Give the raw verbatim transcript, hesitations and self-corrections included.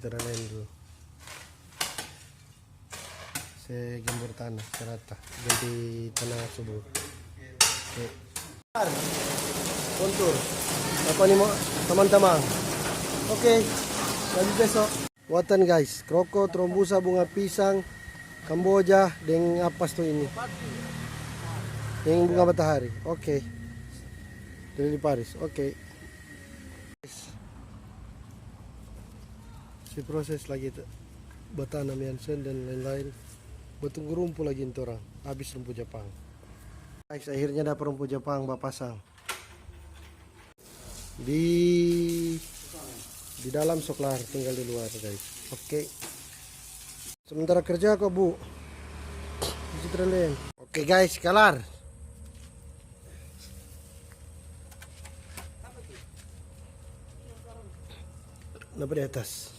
Cara lain dulu. Se gembur tanah, se rata. Ganti tanah subur. Oke. Kontur. Apa ni mo, teman-teman? Oke. Lagi besok. Buatan, guys, kroko, trombusa, bunga pisang, kamboja, deng apa sto ini? Deng bunga matahari. Oke. Lili Paris. Oke. Si proses lagi tu, batanam Jansen dan lain-lain. Batunggu rumpu lagi torang. Abis rumpu Japang. Guys, akhirnya dapa rumpu Japang bapasang. Di, di dalam so klar, tinggal di luar, guys. Oke. Sementara kerja ko, Bu. Isi trelen. Oke, guys, kalar. Napa di atas?